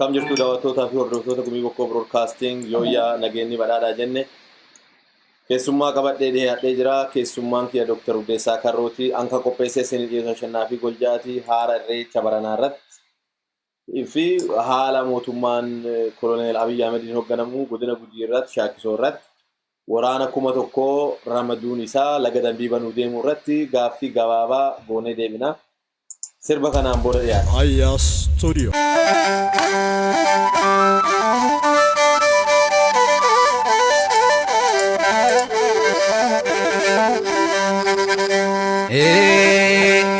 Akkam jirtu daawwattootaa fi hordoftoota Gumii Bokkoo Broadcasting yooyyaa nageenyi badhaadhaa jenne keessummaa qabadhee dhiyaadhee jira. Keessummaan kiyya Dr. Uddeessaa Karrooti. Anka qopheessee isinii dhiyeessu Ashannaa fi Goljaati haara irreecha baranaa irratti fi haala mootummaan Koloneel Abiyyi Ahmediin hoogganamu godina Gujii irratti Shaakisoo irratti waraana 1000 ramaduun isaa laga dambii banuu deemuu irratti gaaffii gabaabaa goonee deebina. Sirba kanaan booda dhiyaata. Aya Studio.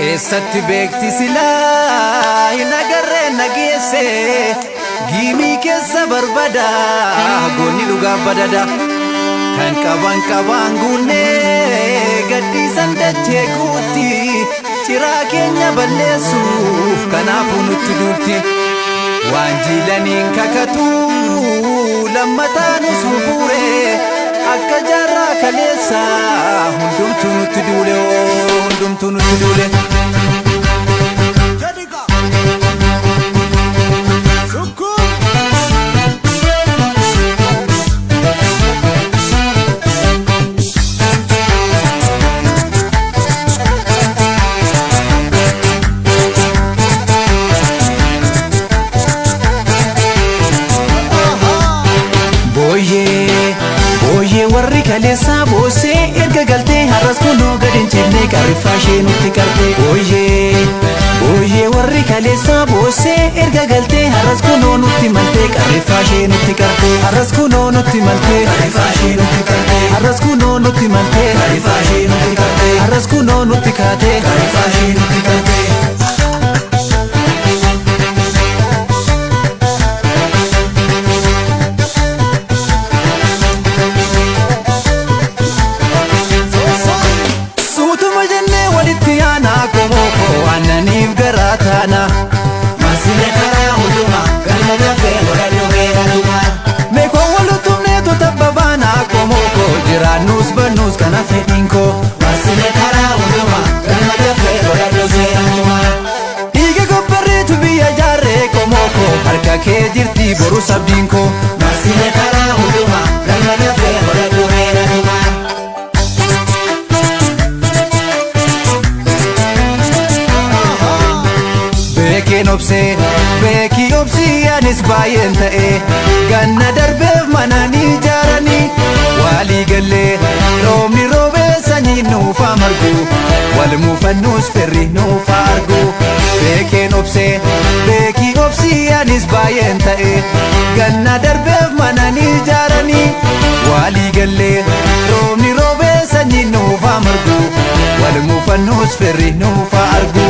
Eessatti beekti silaa hin agarree nageesse giimii keessa barbada goonni dhugaa badada kan qaban qabaan guunnee gadhiisan dachee guutti ciraa keenya balleessuuf kanaafuu nutti duulti waan jiilaniin kakatu lammataanis fufuure akka jaarraa kaleessa hundumtuu nutti duule hundumtuu nutti duule. Booyyee booyyee warri kaleessaa boossee erga galtee har'as kunoo gad hin cifne qarriffaa ishee nutti qarte. Booyyee booyyee warri kaleessaa boossee erga galtee har'as kunoo nutti maltee qarriffaa ishee nutti qarte. Har'as kunoo nutti maltee qarriffaa ishee nutti qarte. Har'as kunoo nutti maltee qarriffaa ishee nutti qarte. Har'as kunoo nutti kaatee qarriffaa ishee nutti qarte. Suutuma jennee walitti yaana qomoo koo aannaniif garaa taana. Marsine karaa hundumaa galma dafee godhadhu heeratuma. Meekoon wal utubneetu tabba baana qomoo koo jiraannus bannus kana fedhiin koo. Marsine karaa hundumaa galma dafee godhadhu seeratuma. Dhiiga gobbarreetu biyya jaarree qomoo koo harka kee jirti boru sabdiin koo. Marsine karaa hundumaa galma dafee godhadhu heeratuma. Beekeen obsee beekii obsii anis baay'een ta'e ganna darbeef mana ni ijaaranii waalii gallee roobni roobee sanyii nuufaa margu wal muufannuus firri nuufaa argu. Beekeen obsee beekii obsii anis baay'een ta'e ganna darbeef mana ni ijaaranii waalii gallee roobni roobee sanyii nuufaa margu wal muufannuus firri nuufaa argu.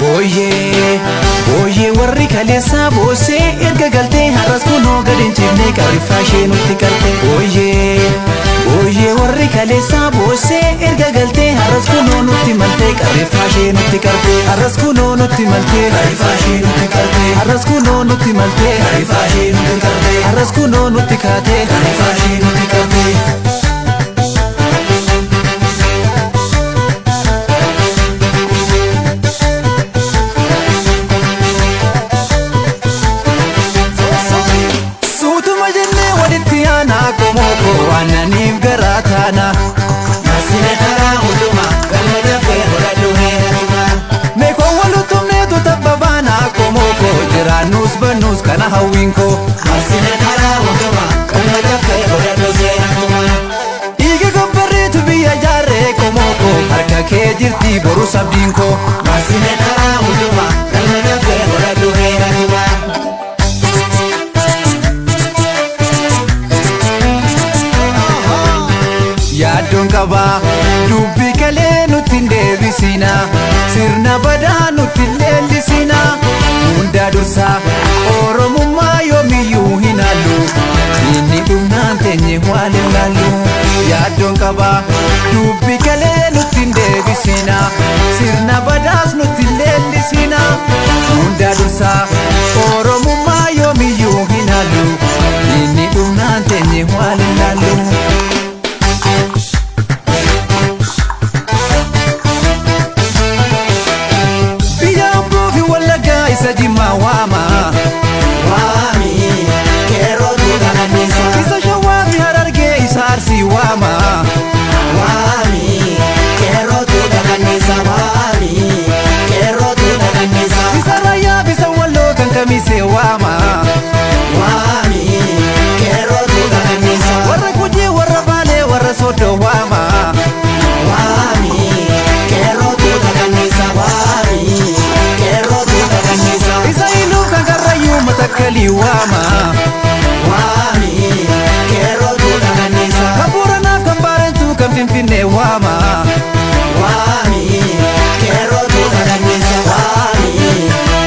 Booyyee booyyee warri kaleessaa boossee erga galtee har'as kunoo gad hin cifne qarriffaa ishee nutti qarte. Booyyee booyyee warri kaleessaa boossee erga galtee har'as kunoo nutti maltee qarriffaa ishee nutti qarte. Har'as kunoo nutti maltee qarriffaa ishee nutti qarte. Har'as kunoo nutti maltee qarriffaa ishee nutti qarte. Har'as kunoo nutti kaatee qarriffaa ishee nutti qarte. Suutuma jennee walitti yaana qomoo koo aannaniif garaa taana. Marsine karaa hundumaa galma dafee godhadhu heeratuma. Meekoon wal utubneetu tabba baana qomoo koo jiraannus bannus kana hawwiin koo. Marsine karaa hundumaa galma dafee godhadhu seeratuma. Dhiiga gobbarreetu biyya jaarree qomoo koo harka kee jirti boru sabdiin koo. Marsine karaa hundumaa galma dafee godhadhu heeratuma. Yaaddoon qabaa dubbii kalee nutti hin deebisina sirna badaa nutti hin leellisina hunda dursaa oromummaa yoomiyyuu hin haallu inni dhumnaan teenye waan hin laallu yaaddoon qabaa Dubbi galee nutti hin deebisina, sirna badaas nutti hin leellisina. Hunda dursaa Oromummaa yoomiyyuu hin haallu, inni dhumnaan teenye waan hin laallu. Biyya Amboo fi Wallaggaa isa Jimmaa waama. Waami qeerroo tuuta kanniisa. Isa Shawaa fi Harargee isa Arsii waama. Waami qeerroo tuuta kanniisa. Waami qeerroo tuuta kanniisa. Isa Raayyaa fi isa Walloo kan Kamisee waama. Waami qeerroo tuuta kanniisa. Warra Gujii, warra Baalee, warra Sooddoo waama. Waami qeerroo tuuta kanniisa. Waami qeerroo tuuta kanniisa. Isa Iluu kan Karrayyuu Matakkalii waama. Waami qeerroo tuuta kanniisa. Kan Booranaaf kan Baarentuu kan Finfinnee waama. Waami qeerroo tuuta kanniisa. Waami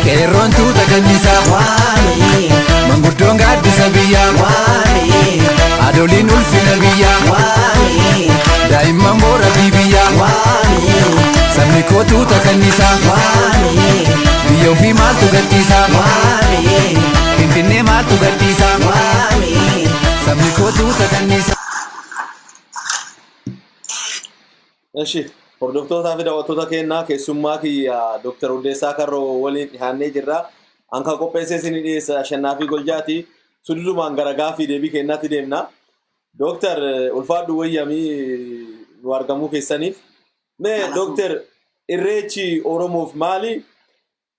Qeerroon tuuta kanniisaa. waami Manguddoon gaaddisa biyyaa. waami Haadholiin ulfina biyyaa. waami Daa'imman boora fi biyyaa. waami Sabni koo tuuta kanniisaa. waami Biyya ofii maaltu gadhiisaa? waami Finfinnee maaltu gadhiisaa? waami. Sabni koo tuuta kanniisaa. Eshi, hordoftootaa fi daawwattoota keenyaa keessummaa kiyya Dr. Hundeessaa Karroo waliin dhiyaannee jirra. Anka qopheessee isinii dhiyeessa Ashannaa fi Goljaati. Suddumaan gara gaaffii deebii kennaatti deemna. Dooktar ulfaadhu wayyamii nu argamuu keessaniif. Mee Dooktar Irreechi Oromoof maali?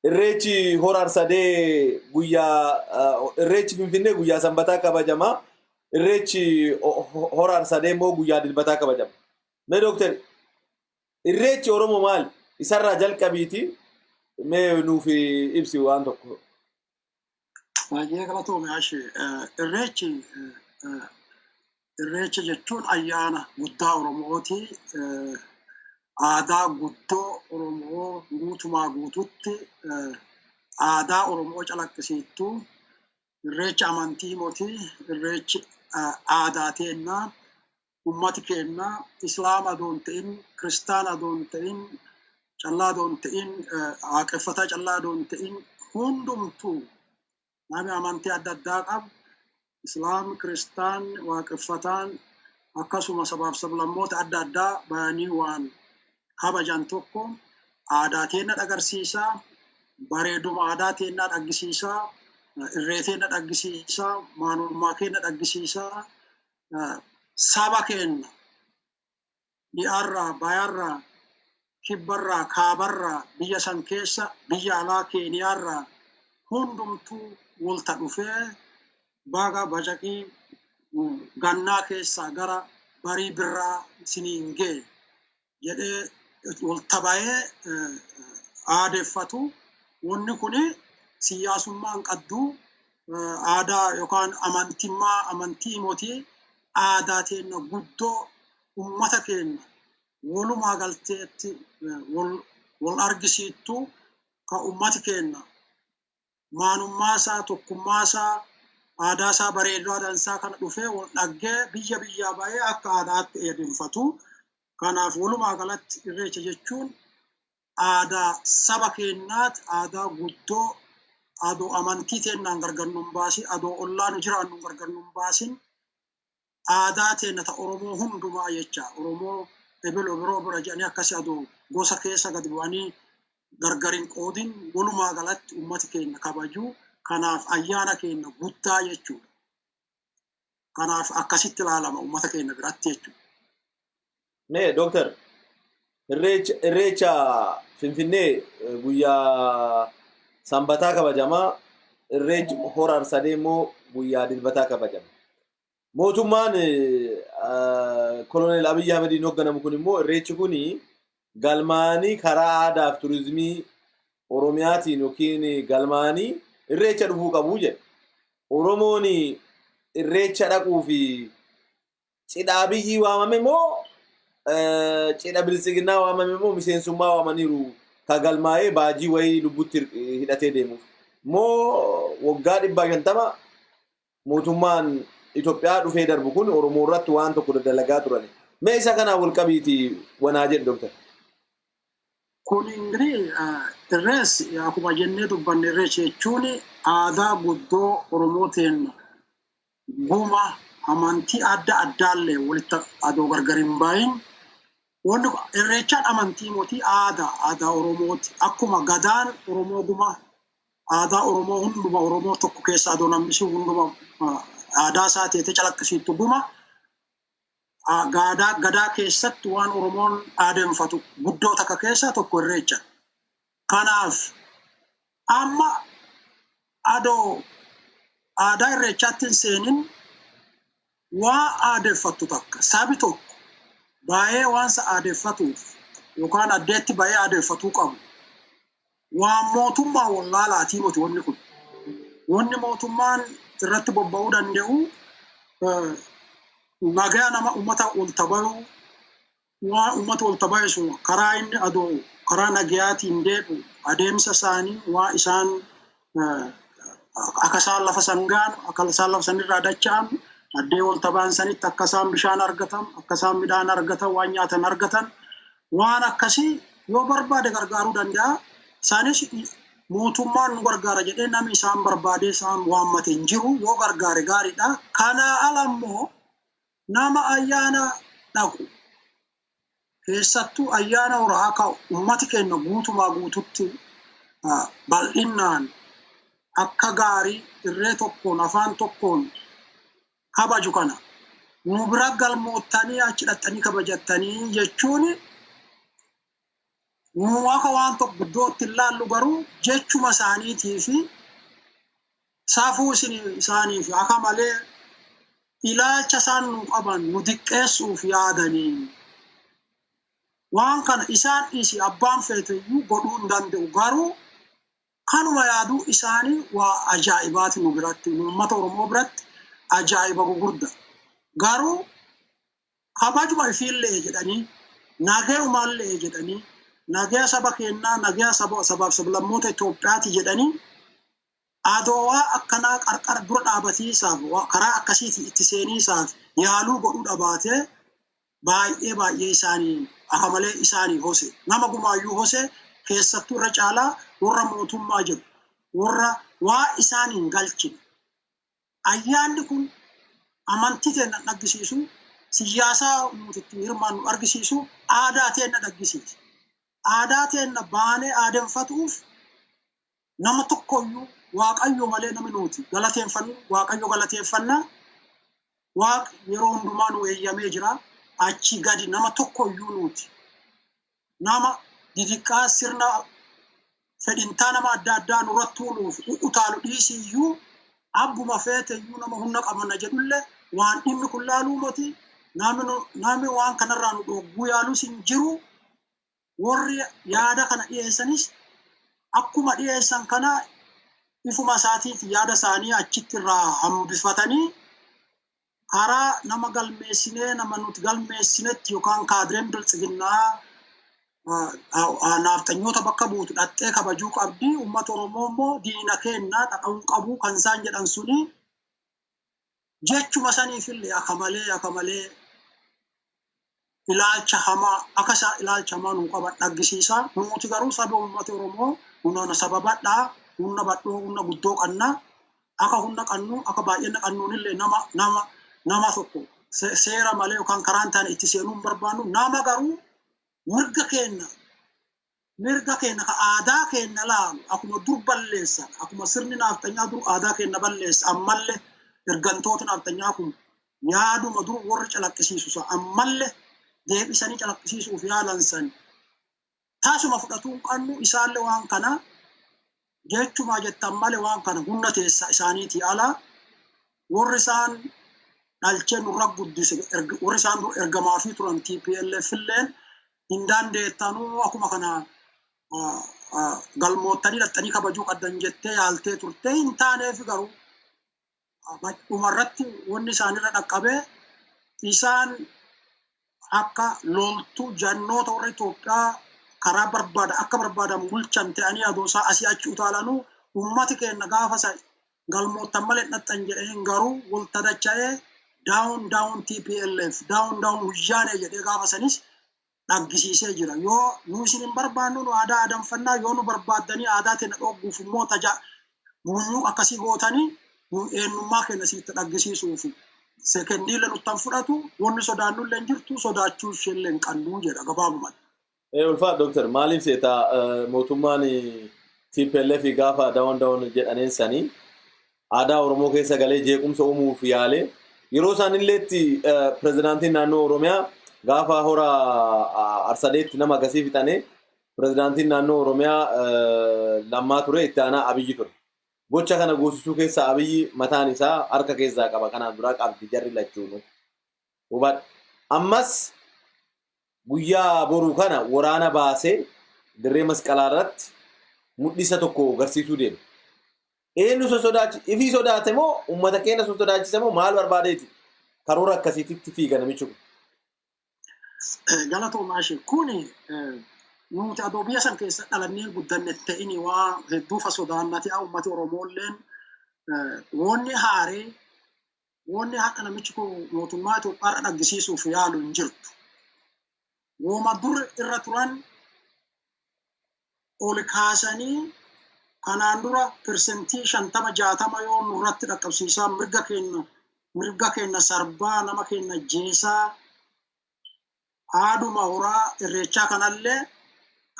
Irreechi Hora Arsadee guyyaa Irreechi Finfinnee guyyaa Sanbataa kabajama. Irreechi Hora Arsadee immoo guyyaa Dilbataa kabajama. Mee Dooktar Irreechi Oromoo maali? Isarraa jalqabiiti mee nuuf ibsi waan tokko. Baay'ee galatoome Ashee. Irreechi irreecha jechuun ayyaana guddaa Oromooti. Aadaa guddoo Oromoo guutumaa guututti aadaa Oromoo calaqqisiiftu. Irreechi amantii moti. Irreechi aadaa teennaa. Ummati keenya Islaama adoo hin ta'in, Kiristaana adoo hin ta'in, callaa adoo hin ta'in, waaqeffataa callaa adoo hin ta'in hundumtuu namni amantii adda addaa qabu Islaam, Kiristaan, waaqeffataan akkasuma sabaaf sablammoota adda addaa bayanii waan kabajan tokko aadaa teenna agarsiisaa, bareeduma aadaa teennaa dhaggisiisaa, irree teenna dhaggisiisaa, maanummaa keenya dhaggisiisaa, saba keenya dhiyaarraa, bayaarraa, kibbarraa, kaabarraa, biyya san keessa, biyya alaa Keeniyaarraa hundumtuu walta dhufee baga bacaqii gannaa keessaa gara barii birraa isiniin ga'e jedhee walta bahee aadeffatu. Wanni kuni siyaasummaan qadduu aadaa yookaan amantimmaa amantii mootii aadaa teenna guddoo ummata keenya walumaa galteetti wal argisiiftu ka ummati keenya maanummaa isaa tokkummaa isaa aadaa isaa bareedaa dansaa kana dhufee wal dhaggee biyya biyyaa bahee akka aadaatti eebbifatu. Kanaaf walumaa galatti irreecha jechuun aadaa saba keenyaati, aadaa guddoo adoo amantii teennaan gargar nun baasin, adoo ollaa nu jiraannu gargar nun baasin, aadaa teenna ta Oromoo hundumaa jecha Oromoo ebelo biroo bira jedhanii akkasi adoo gosa keessa gad bu'anii gargar hin qoodin walumaa galatti ummati keenya kabaju. Kanaaf ayyaana keenya guddaa jechuudha. Kanaaf akkasitti ilaalama ummata keenya biratti jechuudha. Mee Dooktar Irreecha Finfinnee guyyaa Sanbataa kabajama. Irreechi Hora Arsadee immoo guyyaa Dilbataa kabajama. Mootummaan Koloneel Abiyyi Ahmediin hoogganamu kun immoo irreechi kun galmaanii karaa aadaa fi turizimii Oromiyaatiin yookiin galmaanii irreecha dhufuu qabu jedha. Oromoon irreecha dhaquu fi cidha Abiyyi waamame moo cidha Biltsiginnaa waamame moo miseensummaa waamaniiru ka galmaa'ee baajii wayii lubbutti hidhatee deemuuf moo waggaa 150 mootummaan Itoophiyaa dhufee darbu kun Oromoo irratti waan tokko dalagaa turani. Mee isa kanaan wal qabiitii wanaa jedhu, Doktar. Kun ingirii irreessi, akkuma jennee dubbanne, irreechi jechuun aadaa guddoo Oromootiin guma amantii adda addaallee walitti adoo gargar hin bahin. Wanni irreechaan amantii mootii aadaa Oromooti. Akkuma gadaan Oromoo guma aadaa Oromoo hunduma Oromoo tokko keessa adoo namni hunduma aadaa isaa teetee calaqqisiiftu, guma gadaa keessatti waan Oromoon aadeeffatu guddoo takka keessaa tokko irreecha. Kanaaf amma adoo aadaa irreechaatti hin seenin, waa aadeeffattu takka sabi tokko baay'ee waan sa aadeeffatuuf yookaan addeetti baay'ee aadeeffatuu qabu. Waan mootummaa wallaalaatii miti wanni kun. Wanni mootummaan irratti bobba'uu danda'u nagaa nama uummata ol tabayuu, waan uummata ol tabaye sun karaa inni adoo karaa nagayaatiin deebi'u, adeemsa isaanii, waa isaan akka isaan lafa san gahan, akka isaan lafa sanirraa dacha'an, addee wal tabaan sanitti akka isaan bishaan argatan, akka isaan midhaan argatan, waan nyaatan argatan, waan akkasii yoo barbaade gargaaruu danda'a. Isaanis mootummaan nu gargaara jedhee namni isaan barbaadee isaan waammate hin jiru. Yoo gargaare gaariidha. Kanaa ala immoo nama ayyaana dhaqu, keessattuu ayyaana horaa ka ummati keenya guutumaa guututti bal'innaan akka gaarii irree tokkoon afaan tokkoon kabaju kana nu bira galmoottanii achi dhaxxanii kabajattanii jechuun nu akka waan tokko guddootti hin laallu. Garuu jechuma isaaniitii fi safuu isaaniif akka malee ilaalcha isaan nu qaban nu diqqeessuuf yaadanii, waan kana isaan dhiisi, abbaan feeteyyuu godhuu hin danda'u. Garuu kanuma yaaduu isaanii waa ajaa'ibaati nu biratti, nu uummata Oromoo biratti ajaa'iba gugurda. Garuu kabajuma ifiillee jedhanii, nagayumaallee jedhanii, nagaya saba keenyaa, nagaya sabaaf sablammoota Itoophiyaati jedhanii adoo akkanaa qarqara dura dhaabatiisaaf, karaa akkasiitii itti seeniisaaf yaaluu godhuu dhabaatee, baay'ee baay'ee isaanii akka malee isaanii hose, nama gumaayyuu hose. Keessattuu irra caalaa warra mootummaa jedhu, warra waa isaan hin galchine. Ayyaanni kun amantii teenya dhaggisiisu, siyaasaa nuti ittiin hirmaannu argisiisu, aadaa teenya dhaggisiisa. Aadaa teenya baanee aadeeffatuuf nama tokkoyyuu Waaqayyo malee namni nuti galateeffannu, Waaqayyo galateeffannaa. Waaq yeroo hundumaa nu eeyyamee jira. Achi gadi nama tokkoyyuu nuti nama didiqqaa sirna fedhintaa nama adda addaa nurratti tuuluuf utaalu dhiisiyyuu, abbuma feeteyyuu nama humna qabna jedhullee waan dhimmi kun laaluu moti. Namni waan kanarraa nu dhogguu yaalus hin jiru. Warri yaada kana dhiyeessanis akkuma dhiyeessan kana ifuma isaatiif yaada isaanii achitti irraa hambifatanii, karaa nama galmeessinee, nama nuti galmeessinetti yookaan kaadireen biltsiginnaa naafxanyoota bakka buutu dhaxxee kabajuu qabdi. Uummata Oromoo immoo diina keenna, dhaqa'uu qabu kan isaan jedhan suni jechuma saniifillee akka malee ilaalcha hamaa akka isaa ilaalcha hamaa nuu qaban dhaggisiisa. Nuti garuu saba uummata Oromoo humna saba badhaa, humna badhoo, humna guddoo qannaa. Akka humna qannu, akka baay'ina qannuunillee nama tokko seera malee yookaan karaan taane itti seenuu hin barbaannu. Nama garuu mirga keenya ka aadaa keenya laalu, akkuma dur balleessan, akkuma sirni naafxanyaa dur aadaa keenya balleessa, ammallee ergantoota naafxanyaa kun yaaduma dur warri calaqqisiisu san ammallee deebisanii calaqqisiisuuf yaalan san taasuma fudhatuu hin qabnu. Isaallee waan kana jechuma jettan malee waan kana humna teessa isaaniitii ala warri isaan dhalchee nurra guddise, warri isaan dur ergamaafii turan TPLF illeen hin dandeettanuu, akkuma kana galmoottanii dhaxxanii kabajuu qabdan jettee yaaltee turte. Hin taaneef. Garuu dhumarratti wanni isaanirra dhaqqabee isaan akka loltuu jannoota warra Itoophiyaa karaa barbaada akka barbaadan bulchan ta'anii adoo isaa asii achi utaalanuu, ummati keenya gaafa isa galmoottan malee dhaxxan jedhaniin garuu wal tadacha'ee. Down down TPLF, down down Wayyaanee jedhee gaafa sanis dhaggisiisee jira. Yoo nu isin hin barbaannu, nu aadaa aadanfannaa, yoo nu barbaaddanii aadaa teenya dhogguuf immoo taja munyuu akkasii gootanii nu eenyummaa keenya isinitti dhaggisiisuuf sekendiilee nuttan fudhatu, wanni sodaannullee hin jirtu, sodaachuu isheellee hin qabnu jedha gabaabumatti. Ulfaat Dooktar, maaliif seetaa mootummaan TPLF gaafa down down jedhaneen sanii aadaa Oromoo keessa galee jeequmsa uumuuf yaalee, yeroo isaan illeetti pirezidaantiin naannoo Oromiyaa gaafa hora Arsadeetti nama akkasii fixanii, pirezidaantiin naannoo Oromiyaa Lammaa ture, itti aanaa Abiyyi ture. Gocha kana goosisuu keessa Abiyyi mataan isaa harka keessaa qaba, kanaan duraa qabdi jarri lachuunu. Hubadhu. Ammas guyyaa boruu kana waraana baasee dirree masqalaa irratti mul'isa tokko agarsiisuu deema. Eenyu sosodaachi? Ifii sodaate moo uummata keenya sosodaachise moo maal barbaadeeti? Karoora akkasiititti fiiga namichi kun. Galatoomaa ishee kuni nuti adoo biyya san keessa dhalannee guddanne ta'ini waa hedduufa sodaannati. Uummati Oromoolleen wanni haaree, wanni haqa namichi kun mootummaa Itoophiyaa dhaggisiisuuf yaalu hin jirtu. Wooma dur irra turan ol kaasanii kanaan dura 50% 60% yoo nurratti dhaqqabsiisaa, mirga keenya sarbaa, nama keenya jeesaa, haaduma horaa irreechaa kanallee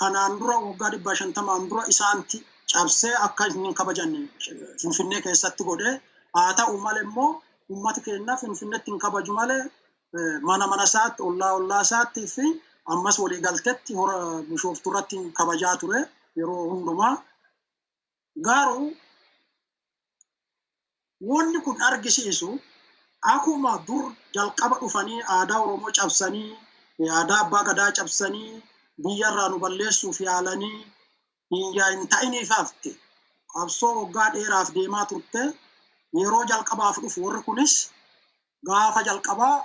kanaan dura waggaa 150n dura isaanti cabsee akka hin kabajanne Finfinnee keessatti godhe. Haa ta'u malee immoo uummati keenya Finfinneetti hin kabaju malee mana mana isaatti, ollaa ollaa isaatti fi ammas waliigaltetti hora Bishooftuu irratti kabajaa ture yeroo hundumaa. Garuu wanni kun argisiisu akkuma dur jalqaba dhufanii aadaa Oromoo cabsanii, aadaa abbaa gadaa cabsanii, biyyarraa nu balleessuuf yaalanii hin ta'iniif hafte. Qabsoo waggaa dheeraaf deemaa turte yeroo jalqabaaf dhufu warri kunis gaafa jalqabaa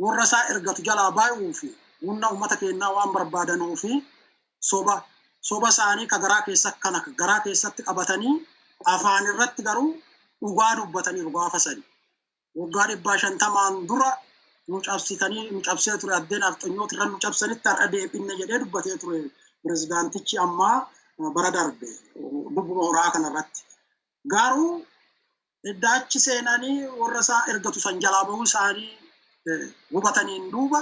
warra isaa ergatu jalaa baay'uu fi humna uummata keenyaa waan barbaadanuu fi soba isaanii ka garaa keessa kana garaa keessatti qabatanii afaan irratti garuu dhugaa dubbataniiru gaafa sani. Waggaa 150n dura nu cabsitanii, nu cabsee ture, addeen afxanyoota irra nu cabsanitti har'a deebinne jedhee dubbatee ture pirezidaantichi ammaa bara darbe dubbuma horaa kanarratti. Garuu edda achi seenanii warra isaa ergatu san jalaa bahuu isaanii hubataniin duuba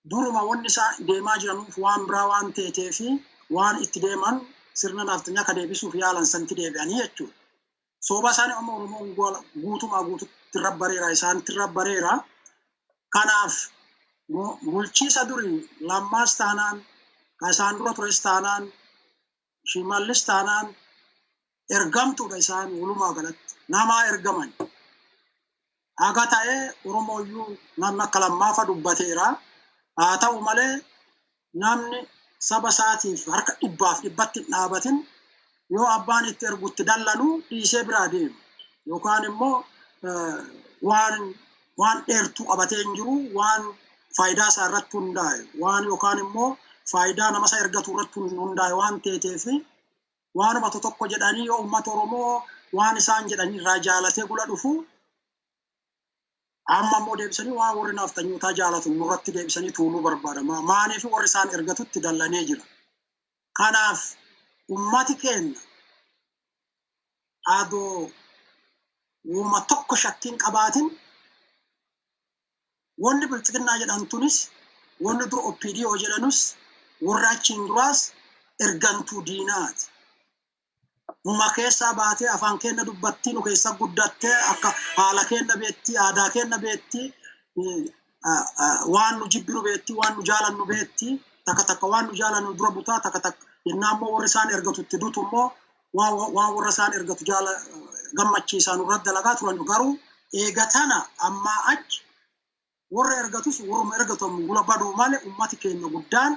duruma wanni isaa deemaa jiranuuf waan biraa waan ta'ee fi waan itti deeman sirna nafxanyaa ka deebisuuf yaalan santi deebi'anii jechuudha. Soba isaanii amma Oromoon guutumaa guututti irra bareera, isaanitti irra bareera. Kanaaf bulchiisa durii Lammaas taanaan, ka isaan dura tures taanaan, Shimallis taanaan ergamtuudha isaan, walumaa galatti namaa ergaman. Haga ta'ee Oromooyyuu namni akka Lammaafa dubbateera. Haa ta'u malee namni saba isaatiif harka 100% hin dhaabatin yoo abbaan itti ergutti dallanu dhiisee biraa deema. Yookaan immoo waan dheertuu qabatee hin jiru, waan faayidaa isaa irratti hundaa'e waan yookaan immoo faayidaa nama isa ergatu irratti hundaa'e waan ta'eef waanuma tokko jedhanii yoo uummata Oromoo waan isaan jedhan irraa jaalatee gula dhufu, amma immoo deebisanii waan warri nafxanyootaa jaalatu nurratti deebisanii tuuluu barbaadama. Maaniif warri isaan ergatutti dallanee jira. Kanaaf ummati keenya adoo uuma tokko shakkiin qabaatin wanni bilxiginnaa jedhamtunis, wanni dur OPDO jedhanus, warra achiin duraas ergamtuu diinaati. Numa keessaa baatee afaan keenya dubbattii, nu keessa guddattee, akka haala keenya beettii, aadaa keenya beettii, waan nu jibbinu beettii, waan nu jaalannu beettii, takka takka waan nu jaalannu dura butaa, takka takka yennaa immoo warri isaan ergatu itti dutu immoo waan warra isaan ergatu jaala gammachiisaa nurratti dalagaa turan. Garuu eega tana ammaa achi warra ergatus warruma ergatu gula baduu malee ummati keenya guddaan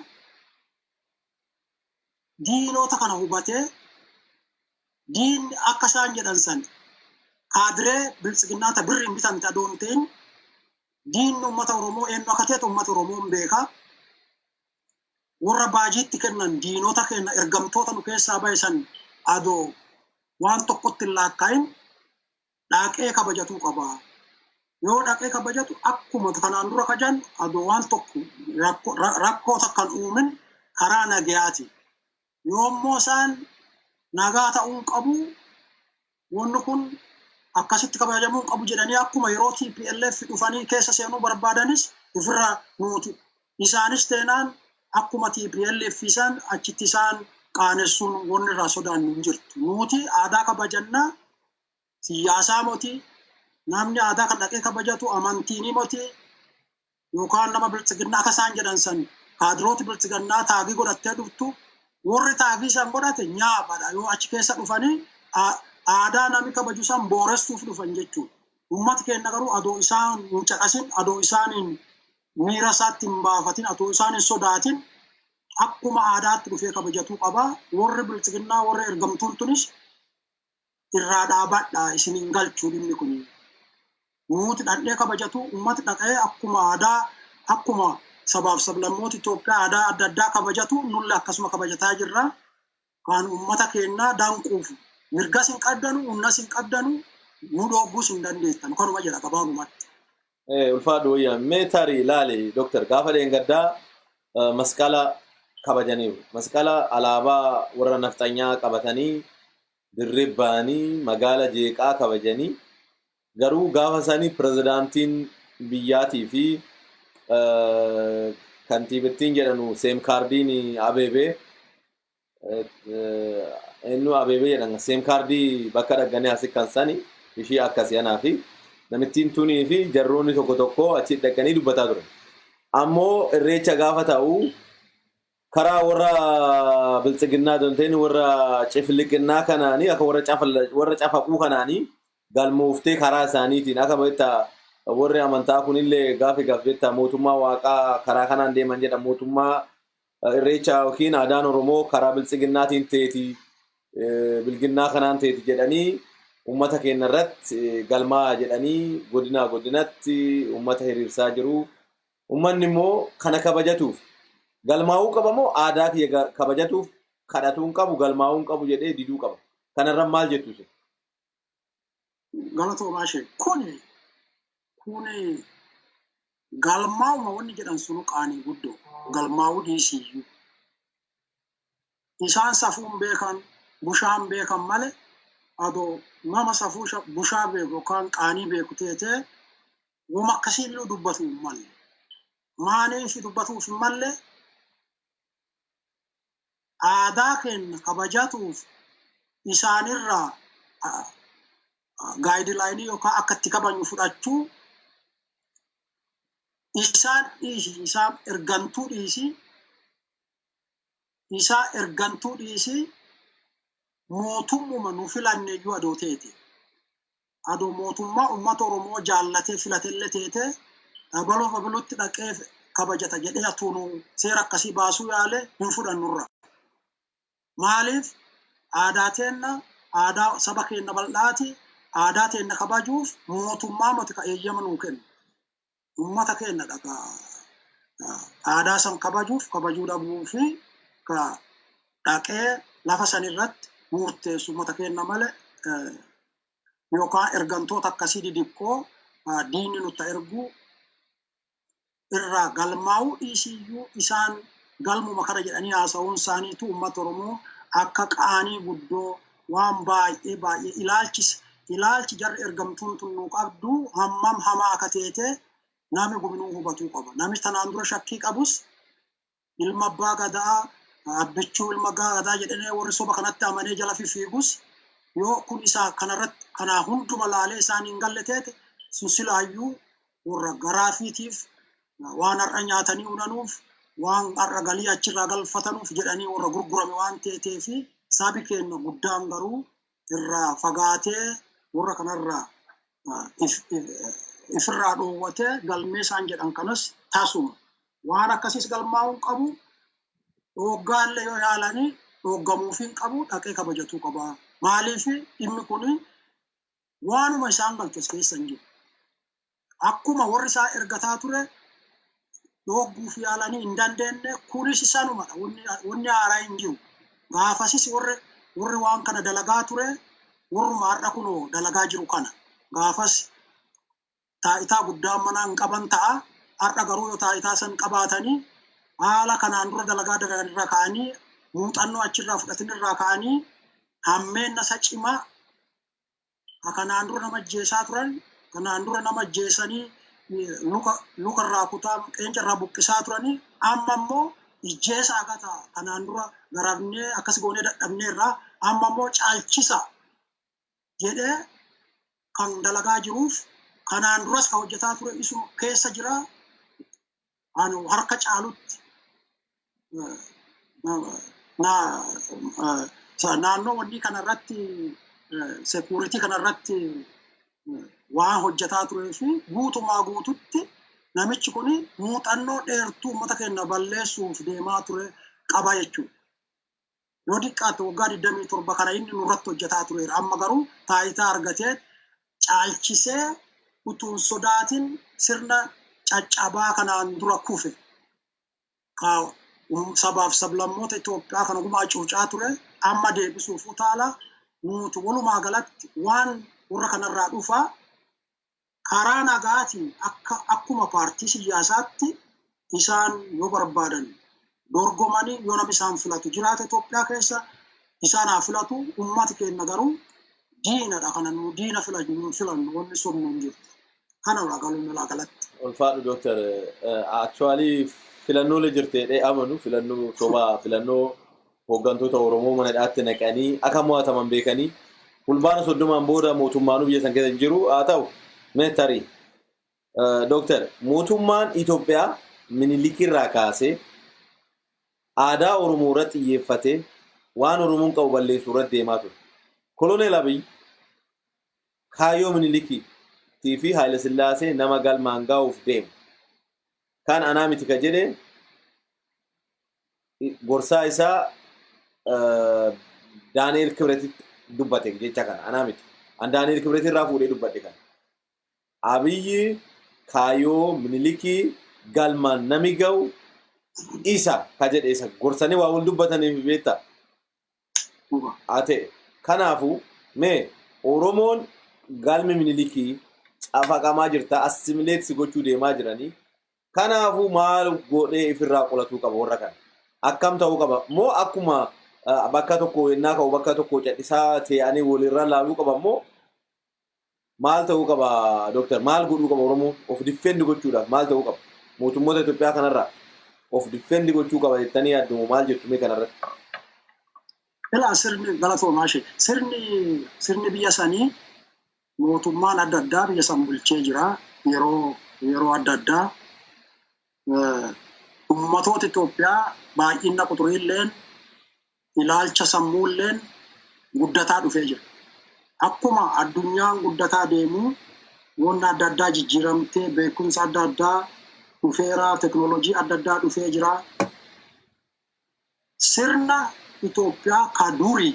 diinota kana hubatee, diinni akka isaan jedhan san kaadiree biltsiginnaa ta birriin bitamte adoon ta'in, diinni ummata Oromoo eenyu akka ta'e ummata Oromoo hin beeka. Warra baajiitti kennan diinota keenya ergamtoota nu keessaa bahe san adoo waan tokkotti hin laakkaa'in dhaqee kabajatuu qaba. Yoo dhaqee kabajatu akkuma kanaan dura kajan adoo waan tokko rakkoo takkan uumin karaa nagayaati. Yoommoo isaan nagaa ta'uu qabu, wanni kun akkasitti kabajamuu qabu jedhanii akkuma yeroo TPLF dhufanii keessa seenuu barbaadanis ofirraa nuti isaanis teenaan akkuma TPLF isaan achitti isaan qaanessuun wanni irraa sodaannu hin jirtu. Nuti aadaa kabajannaa, siyaasaa moti, namni aadaa kan dhaqee kabajatu amantiinii moti, yookaan nama biltsiginnaa akka isaan jedhan san kaadirooti biltsiginnaa taagii godhattee dhuftu, warri taagii san godhate nyaapadha. Yoo achi keessa dhufanii aadaa namni kabaju san booressuuf dhufan jechuudha. Uummati keenya garuu adoo isaan hin caqasin, adoo isaaniin miira isaatti hin baafatin, adoo isaan hin sodaatin akkuma aadaatti dhufee kabajatuu qaba. Warri biltsiginnaa, warri ergamtuun tunis irraa dhaabadha, isin hin galchuu dhimmi kun. Nuti dhaqnee kabajatu, uummati dhaqee akkuma aadaa, akkuma sabaaf sablammoota Itoophiyaa aadaa adda addaa kabajatu, nullee akkasuma kabajataa jirra. Kan uummata keenyaa danquuf mirgas hin qabdanu, humnas hin qabdanu, nu dhoogguus hin dandeettan. Kanuma jedha gabaabumatti. Ulfaadhu wayyaa. Mee tarii ilaali Dooktar, gaafa dheengaddaa masqala kabajaniiru. Masqala alaabaa warra nafxanyaa qabatanii dirree ba'anii magaala jeeqaa kabajanii, garuu gaafa isaanii pirezidaantiin biyyaatii fi kantiibittiin jedhanu seem kaardiin Abeebee, eenyu Abeebee jedhan, seem kaardii bakka dhagganii asii kan sani ishii akkasii anaa fi namittiin tunii fi jarroonni tokko tokko achi dhaqanii dubbataa turan. Ammoo irreecha gaafa ta'u karaa warra biltsiginnaa donteen warra cifliqinnaa kanaanii akka warra cafaquu kanaanii galmooftee karaa isaaniitiin akka beektaa warri amantaa kunillee gaafi gaaf beektaa mootummaa waaqaa karaa kanaan deeman jedha, mootummaa irreecha yookiin aadaan Oromoo karaa biltsiginnaatiin teeti, bilginnaa kanaan teeti jedhanii uummata keenya irratti galmaa jedhanii godinaa godinatti uummata hiriirsaa jiru. Uummanni immoo kana kabajatuuf galmaa'uu qaba moo aadaa kiyya kabajatuuf kadhatuu hin qabu, galmaa'uu hin qabu jedhee diduu qaba? Kanarra maal jettu isin? Galatoomaa ishee. Kuni galmaa'uma wanni jedhan sunu qaanii guddoo galmaa'uu dhiisiyyuu. Isaan safuun beekan, bushaan beekan malee, adoo nama safuu bushaa beeku yookaan qaanii beeku teetee wama akkasiillee dubbatu hin malle. Maaliif dubbatuuf hin malle? Aadaa keenya kabajatuuf isaanirraa guideline yookaan akka itti kabajnu fudhachuu isaan dhiisi, isaan ergamtuu dhiisi, isaa ergamtuu dhiisi, mootummuma nu filanne iyyuu adoo teete. Adoo mootummaa uummata Oromoo jaallatee filatellee teete abaloo abalutti dhaqee kabajata jedhee atuunu seera akkasii baasuu yaale hin fudhannurra. Maaliif? Aadaa teenna, aadaa saba keenya bal'aati, aadaa teenna kabajuuf mootummaa miti ka eeyyama nuu kennu. Uummata keenya dhaqa aadaa san kabajuuf kabajuu dhabuu fi ka dhaqee lafa san irratti murteessu uummata keenya malee yookaan ergamtoota akkasii didiqqoo diinni nutti ergu irraa galmaa'uu dhiisiyyuu isaan galmuma kana jedhanii haasa'uun isaaniitu uummata Oromoo akka qaanii guddoo waan baay'ee baay'ee ilaalchi jarri ergamtuun tun nuu qabdu hammam hamaa akka teete namni guminuu hubatuu qaba. Namni tanaan dura shakkii qabus ilma abbaa gadaa, abbichuu ilma abbaa gadaa jedhanii warri soba kanatti amanee jala fiigus, yoo kun isaa kanarratti kanaa hunduma laalee isaan hin galle teete, sun silaayyuu warra garaafiitiif waan har'a nyaatanii unanuuf, waan har'a galii achirraa galfatanuuf jedhanii warra gurgurame waan teetee fi sabi keenya guddaan garuu irraa fagaatee warra kanarraa ifirraa dhoowwatee galmee isaan jedhan kanas tasuma waan akkasiis galmaa'uu hin qabu. Dhooggaallee yoo yaalanii dhooggamuuf hin qabu, dhaqee kabajatuu qaba. Maaliif? Dhimmi kun waanuma isaan galchu as keessa hin jiru. Akkuma warri isaa ergataa ture dhoogguuf yaalanii hin dandeenye, kunis isanumadha. Wanni haaraa hin jiru. Gaafasis warri waan kana dalagaa ture warruma har'a kunoo dalagaa jiru kana. Gaafas Taayitaa guddaa manaa hin qaban ta'a. Har'a garuu yoo taayitaa san qabaatanii haala kanaan dura dalagaa dalagan irraa ka'anii, muuxannoo achirraa fudhatan irraa ka'anii, hammeenna isa cimaa kanaan dura nama ajjeesaa turan, kanaan dura nama ajjeesanii luka irraa kutaa, qeenca irraa buqqisaa turanii, amma immoo ijjeesa agata kanaan dura garafnee akkas goonee dadhabnee irraa amma immoo caalchisa jedhee kan dalagaa jiruuf, kanaan duras kan hojjetaa ture isuma keessa jira. Anu harka caalutti naannoo wanni kanarratti, security kanarratti waan hojjetaa turee fi guutumaa guututti namichi kun muuxannoo dheertuu uummata keenya balleessuuf deemaa ture qaba jechuudha. Yoo xiqqaate waggaa 27 kana inni nurratti hojjetaa tureera. Amma garuu taayitaa argatee caalchisee utuu hin sodaatin sirna caccabaa kanaan dura kufe, sabaaf sablammoota Itoophiyaa kana gumaa cuucaa ture, amma deebisuuf utaala. Nuti walumaa galatti waan warra kanarraa dhufaa karaa nagaatiin akka akkuma paartii siyaasaatti isaan yoo barbaadan dorgomanii, yoo namni isaan filatu jiraate Itoophiyaa keessa isaan haa filatu. Ummati keenya garuu diinadha. Kana nu diina filannu filannu wanni somnu hin jiru. Kana walumaa galatti. Ulfaadhu, Dooktar. Actually filannoolee jirti jedhee amanu, filannoo sobaa, filannoo hooggantoota Oromoo mana hidhaatti naqanii akka mo'ataman beekanii Fulbaana 30n booda mootummaanuu biyya san keessa hin jiru. Haa ta'u, mee tarii Dooktar, mootummaan Itoophiyaa Minilikirraa kaasee aadaa Oromoo irratti xiyyeeffatee waan Oromoon qabu balleessuu irratti deemaa ture. Koloneel Abiy kaayyoo Minilikii fi Haayile Sillaasee nama galmaan gahuuf deemu. Kan anaa miti ka jedhe, gorsaa isaa Daani'el Kibretitti dubbate jecha kana, anaa miti. An Daani'el Kibret irraa fuudhee dubbadhe kana. Abiyyi kaayyoo Minilikii galmaan nami gahu isa ka jedhe, isa gorsanii waa wal dubbataniif beektaa. Haa ta'e, kanaafuu mee Oromoon galmi Minilikii cafaqamaa jirta, assimilate gochuu deemaa jiranii. Kanaafuu maal godhee ifirraa qolatuu qaba warra kana? Akkam ta'uu qaba? Moo akkuma bakka tokko yennaa ka'u bakka tokko cadhisaa ta'anii walirra laaluu qaba, moo maal ta'uu qaba, Dooktar? Maal godhuu qaba Oromoon of defend gochuudhaaf? Maal ta'uu qaba? Mootummoota Itoophiyaa kanarraa of defend gochuu qaba jettanii yaaddu moo maal jettu mee kanarratti? Ilaa, sirni, galatoomaa ishee, sirni biyya sanii, mootummaan adda addaa biyya san bulchee jira yeroo adda addaa. Ummatoota Itoophiyaa baay'ina quxuriilleen ilaalcha sammuulleen guddataa dhufee jira. Akkuma addunyaan guddataa deemu wanni adda addaa jijjiiramtee, beekumsa adda addaa dhufeera, teknoolojii adda addaa dhufee jira. Sirna Itoophiyaa ka durii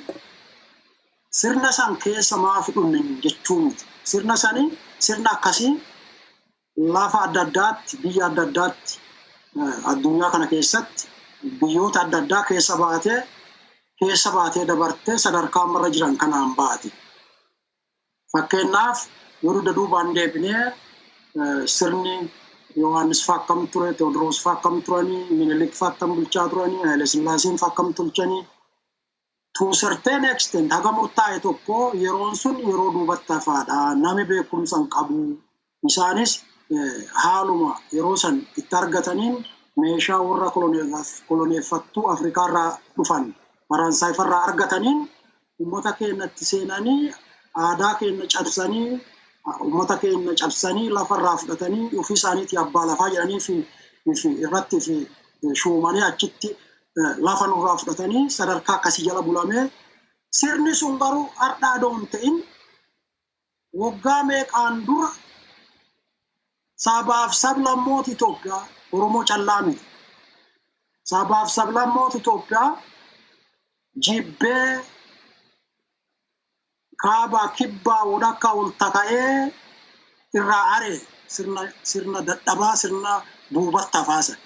sirna san keessa maaf dhumne jechuu miti. Sirna sanii, sirna akkasii lafa adda addaatti, biyya adda addaatti, addunyaa kana keessatti biyyoota adda addaa keessa baatee dabartee sadarkaa ammarra jiran kanaan baate. Fakkeenyaaf yoo dugda duubaan deebinee sirni Yohaannis fa'aa akkam ture, Teewodiroos fa'aa akkam turanii, Minilik fa'aa akkam bulchaa turanii, Haayile Sillaaseen fa'aa akkam tolchanii. To certain extent, haga murtaa'e tokko, yeroon sun yeroo duubatti hafaadha. Nami beekumsa hin qabu. Isaanis haaluma yeroo san itti argataniin meeshaa warra koloneeffattuu Afrikaarraa dhufan, Faransaay farraa argataniin uummata keenyatti seenanii, aadaa keenya cabsanii, uummata keenya cabsanii, lafarraa fudhatanii, ofii isaaniitii abbaa lafaa jedhanii fi irratti fi shuumanii achitti lafa nurraa fudhatanii sadarkaa akkasii jala bulamee. Sirni sun garuu har'aa doon ta'in waggaa meeqaan dura sabaaf sablammoota Itoophiyaa, Oromoo callaa miti, sabaaf sablammoota Itoophiyaa jibbee kaabaa kibbaa walakkaa ol taka'ee irraa aree sirna dadhabaa, sirna duubatti hafaasan.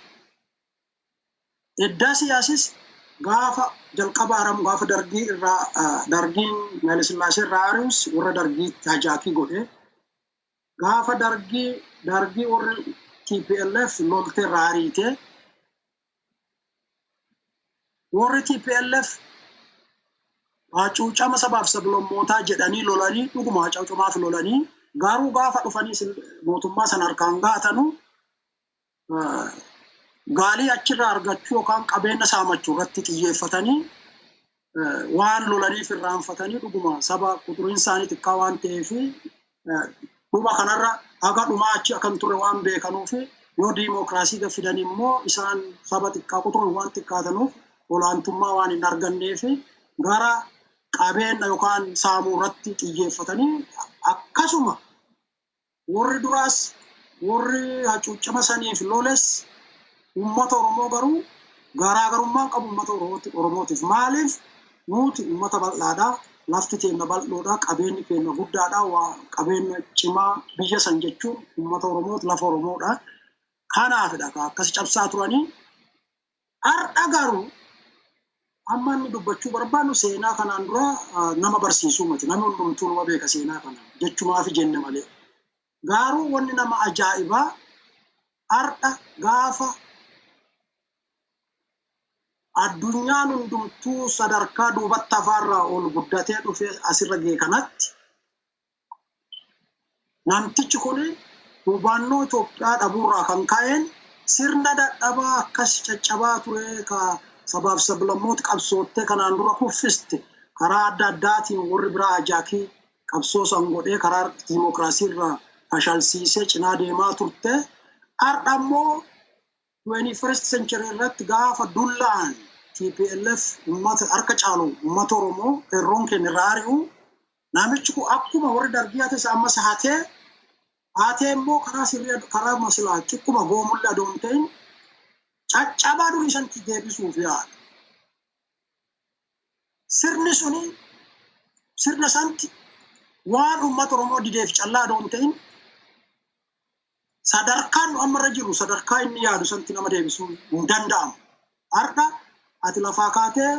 Eddaa siyaasis gaafa jalqaba aramu, gaafa dargii irraa, dargiin Haayilasillaasee irraa ari'us, warra dargiitti hajaakii godhee Gaafa dargii warri TPLF lolte irraa ariite, warri TPLF hacuucama sabaaf sablammootaa jedhanii lolanii, dhuguma hacuucamaaf lolanii, garuu gaafa dhufanii mootummaa sana harkaan gaatanu gaalii achirraa argachuu yookaan qabeenya saamachuu irratti xiyyeeffatanii, waan lolaniif irraanfatanii, dhuguma saba quturiin isaanii xiqqaa waan ta'eef, dhuma kanarra haga dhumaa achi akkan turre waan beekanuuf, yoo diimookiraasii fidan immoo isaan saba xiqqaa quturuun waan xiqqaatanuuf olaantummaa waan hin arganneef, gara qabeenya yookaan saamuu irratti xiyyeeffatanii. Akkasuma warri duraas, warri hacuuccama saniif loles, uummata Oromoo garuu garaagarummaa qabu uummata Oromootiif. Maaliif? Nuti uummata bal'aadha. Lafti keenya bal'oodha. Qabeenyi keenya guddaadha. Waa qabeenya cimaa biyya san jechuun uummata Oromooti, lafa Oromoodha. Kanaafidha akkas cabsaa turanii. Har'a garuu amma inni dubbachuu barbaannu seenaa kanaan dura nama barsiisuu miti. Namni hundumtuu nama beeka seenaa kana jechumaaf jenne malee. Garuu wanni nama ajaa'ibaa, har'a gaafa addunyaan hundumtuu sadarkaa duubatti hafaarraa ol guddatee dhufee asirra ga'e kanatti, namtichi kun hubannoo Itoophiyaa dhabuurraa kan ka'een sirna dadhabaa akkas caccabaa ture, ka sabaaf sablammoota qabsoottee kanaan dura kuffiste, karaa adda addaatiin warri biraa ajaakii qabsoo san godhee karaa diimookiraasii irraa fashalsiisee cinaa deemaa turte. Har'a immoo 21st century irratti gaafa dullaan TPLF uummata harka caalu, uummata Oromoo qeerroon keenya irraa ari'u, namichi kun akkuma warri dargii hates ammas hatee hatee immoo karaa sirrii, karaa masilaa xiqquma goomullee adoon ta'in, caccabaa durii sanatti deebisuuf yaala. Sirni suni sirna santi waan uummata Oromoo dideef callaa adoon ta'in, sadarkaan nu ammarra jiru sadarkaa inni yaadu santti nama deebisuu hin danda'amu. Har'a ati lafaa kaatee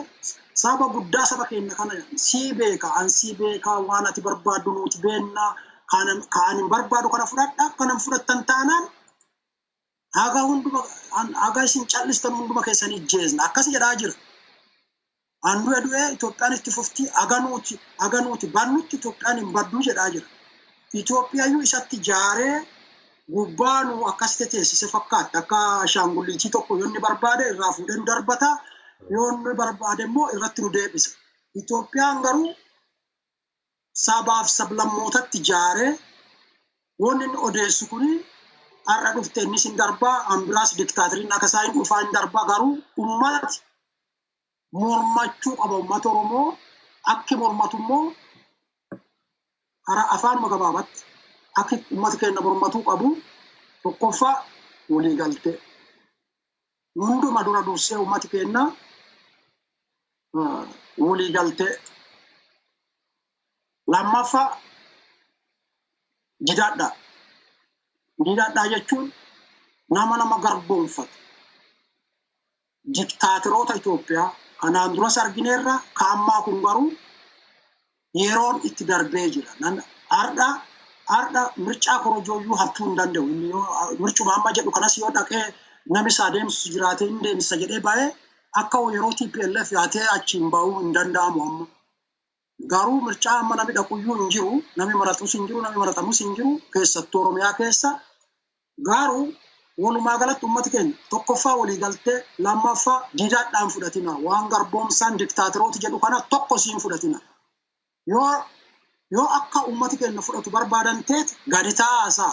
saba guddaa, saba keenya kana, sii beeka, an sii beeka, waan ati barbaaddu nuti beenna, kaan hin barbaadu kana fudhadha, kanan fudhattan taanaan haga hunduma, haga isin callistan hunduma keessanii jeesna akkas jedhaa jira. An du'e du'e Itoophiyaan itti fufti, haga nuti bannutti Itoophiyaan hin badduu jedhaa jira. Itoophiyaayyuu isatti jaaree gubbaa nu akkas teessise fakkaatti, akka ashaangulliitii tokko yoo inni barbaade irraa fuudhee nu darbata, yoo inni barbaade immoo irratti nu deebisa. Itoophiyaan garuu sabaaf sablammootatti jaaree wanni inni odeessu kuni har'a dhufte innis hin darbaa, an biraas diktaatoriin akka isaa hin dhufaa, hin darbaa. Garuu ummati mormachuu qaba. Ummata Oromoo akki mormatu immoo karaa afaanuma gabaabatti akki ummati keenya mormatuu qabu, tokkoffaa waliigaltee. Hunduma dura dursee ummati keenya waliigaltee. Lammaffaa didadhaa. Didadhaa jechuun nama garboomfatu. Diktaatoroota Itoophiyaa kanaan duras argineerra, ka ammaa kun garuu yeroon itti darbee jira. Har'a mircaa korojooyyuu haftuu hin danda'u. Inni yoo mircuma amma jedhu kanas yoo dhaqee namni isaa deemsisu jiraatee hin deemsisa jedhee ba'ee, akka yeroo TPLF yaatee achiin ba'uu hin danda'amu amma. Garuu mircaa amma namni dhaquyyuu hin jiru, namni maratus hin jiru, namni maratamus hin jiru, keessattuu Oromiyaa keessa. Garuu walumaa galatti uummati keenya tokkoffaa waliigaltee, lammaffaa didaadhaan fudhatina. Waan garboomsaan diktaatorooti jedhu kana tokko siin fudhatina. Yoo akka uummati keenya fudhatu barbaadan teet gadi taa'aasaa.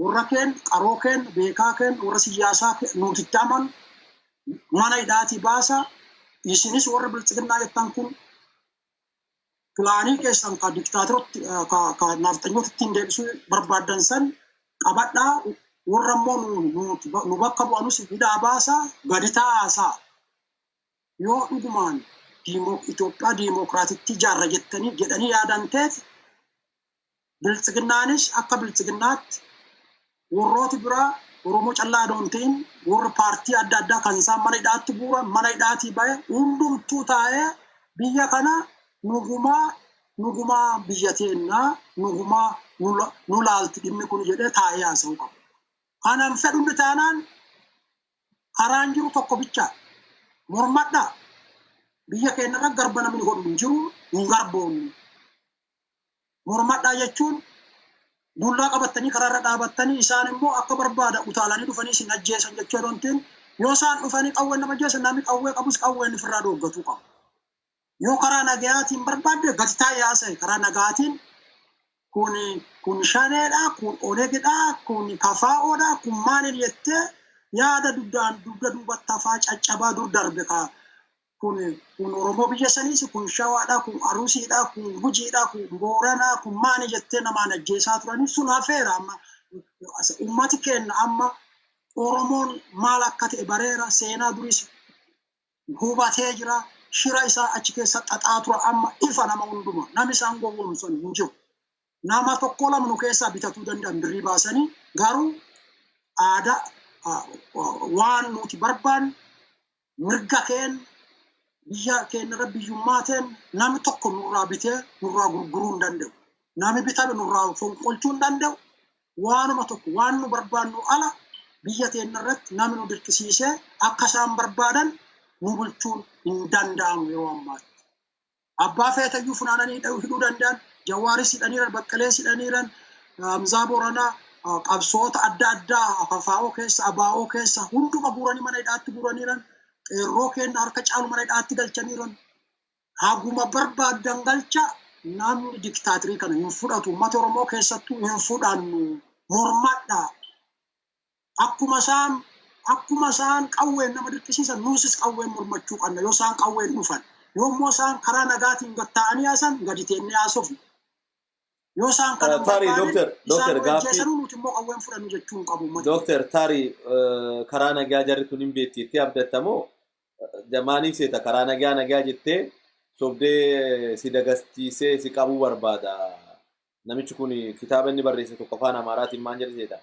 Warra keen, qaroo keen, beekaa keen, warra siyaasaa nuti itti amanu mana hidhaatii baasaa. Isinis warri biltsiginnaa jettan kun pilaanii keessan ka diktaatorotti, ka naafxanyoota ittiin deebisuu barbaaddan san qabadhaa, warra immoo nu bakka bu'anus hidhaa baasaa, gadi taa'aasaa. Yoo dhugumaan Itoophiyaa diimookiraatittii ijaarra jettanii jedhanii yaadan teet, biltsiginnaanis akka biltsiginnaatti, warrooti biraa Oromoo callaa adoo hin ta'in, warri paartii adda addaa kan isaan mana hidhaatti buuran mana hidhaatii bahe, hundumtuu taa'ee biyya kana nugumaa Nugumaa biyya teennaa, nugumaa nu laalti dhimmi kun jedhee taa'ee haasa'uu qaba. Kanan fedhunni taanaan karaan jiru tokko bichaa mormadhaa. Biyya keenyarra garba namni godhu hin jiru, hin garboonnu. Mormadhaa jechuun dullaa qabattanii karaarra dhaabattanii isaan immoo akka barbaada utaalanii dhufanii isin ajjeesan jechuu odoo hin ta'in, yoo isaan dhufanii qawween nama ajjeesan, namni qawwee qabus qawween ofirraa dhooggatuu qaba. Yoo karaa nagayaatiin barbaadde gadi taa'ee haasa'e, karaa nagaatiin kun shaneedha, kun onegidha, kun kafaa'oodha, kun maaliin jettee yaada dugdaan dugda duubatti hafaa caccabaa dur darbe ka kun Oromoo biyya saniis, kun Shawaadha, kun Arusiidha, kun Gujiidha, kun Booranaa, kun maali jettee namaan ajjeesaa turanii sun hafeera. Amma ummati keenya amma Oromoon maal akka ta'e bareera, seenaa duriis hubatee jira, shira isaa achi keessa xaxaa tura amma ifa nama hunduma, namni isaan gowwoomsan hin jiru. Nama tokko lama nu keessaa bitatuu danda'an birrii baasanii, garuu aadaa waan nuti barbaannu, mirga keenya, biyya keenya irra biyyummaa ta'een namni tokko nurraa bitee nurraa gurguruu hin danda'u. Namni bitame nurraa fonqolchuu hin danda'u. Waanuma tokko waan nu barbaannu ala biyya teenya irratti namni nu dirqisiisee akka isaan barbaadan nu bulchuun hin danda'amu yeroo ammaatti. Abbaa feetayyuu funaananii hidhuu danda'an, Jawaaris hidhaniiran, Baqqalees hidhaniiran, Hamzaa Booranaa, qabsoota adda addaa Afaa'oo keessa, Abaa'oo keessa hunduma guuranii mana hidhaatti guuraniiran, qeerroo keenya harka caalu mana hidhaatti galchaniiran. Haguma barbaadan galcha, namni diktaatirii kana hin fudhatu. Uummata Oromoo keessattuu hin fudhannu. Mormadha. Akkuma isaan qawween nama dirqisiisan, nuusis qawween mormachuu qabna yoo isaan qawween dhufan. Yoo immoo isaan karaa nagaatiin gad taa'anii haasan, gadi teennee haasofnu. Yoo isaan kana Tarii barbaadan Dooktar isaan Dooktar nu gaaffii ajjeesanuu, nuti immoo qawween fudhannu jechuu hin qabu uummati. Dooktar, tarii karaa nagaa jarri tun hin beekti jettee abdattamoo maaliif seeta karaa nagaa nagaa jettee sobdee si dagastiisee si qabuu barbaada? Namichi kun kitaaba inni barreesse tokko afaan Amaaraatiin maal jedhe seeta?